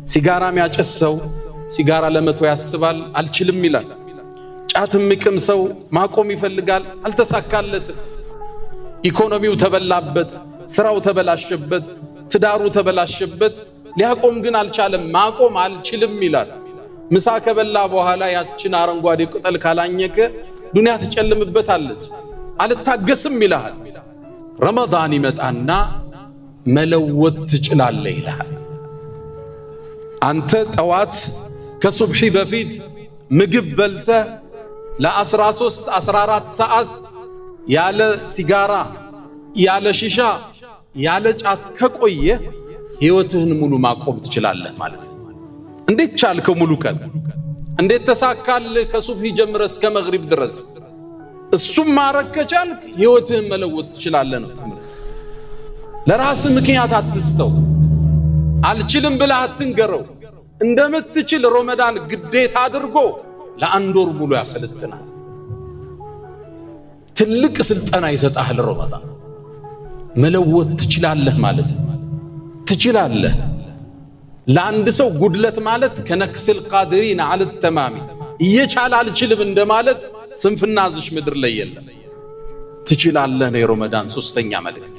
ሲጋራ የሚያጨስ ሰው ሲጋራ ለመተው ያስባል፣ አልችልም ይላል። ጫት የሚቅም ሰው ማቆም ይፈልጋል፣ አልተሳካለትም። ኢኮኖሚው ተበላበት፣ ስራው ተበላሸበት፣ ትዳሩ ተበላሸበት። ሊያቆም ግን አልቻለም። ማቆም አልችልም ይላል። ምሳ ከበላ በኋላ ያችን አረንጓዴ ቅጠል ካላኘከ ዱንያ ትጨልምበታለች። አልታገስም ይልሃል። ረመዳን ይመጣና መለወጥ ትችላለህ ይልሃል። አንተ ጠዋት ከሱብሒ በፊት ምግብ በልተህ ለ13 14 ሰዓት ያለ ሲጋራ፣ ያለ ሺሻ፣ ያለ ጫት ከቆየ ሕይወትህን ሙሉ ማቆም ትችላለህ ማለት ነው። እንዴት ቻልከው? ሙሉ ቀን እንዴት ተሳካልህ? ከሱብሒ ጀምረህ እስከ መግሪብ ድረስ እሱም ማረግ ከቻልክ ሕይወትህን መለወጥ ትችላለህ ነው ትምህርት። ለራስህ ምክንያት አትስተው። አልችልም ብለህ አትንገረው። እንደምትችል ሮመዳን ግዴታ አድርጎ ለአንድ ወር ሙሉ ያሰለጥናል። ትልቅ ስልጠና ይሰጣል ሮመዳን። መለወጥ ትችላለህ ማለት ነው። ትችላለህ። ለአንድ ሰው ጉድለት ማለት كنقص القادرين على التمام እየቻለ አልችልም እንደማለት ስንፍና እዚሽ ምድር ላይ የለም። ትችላለህ ነው የሮመዳን ሶስተኛ መልእክት።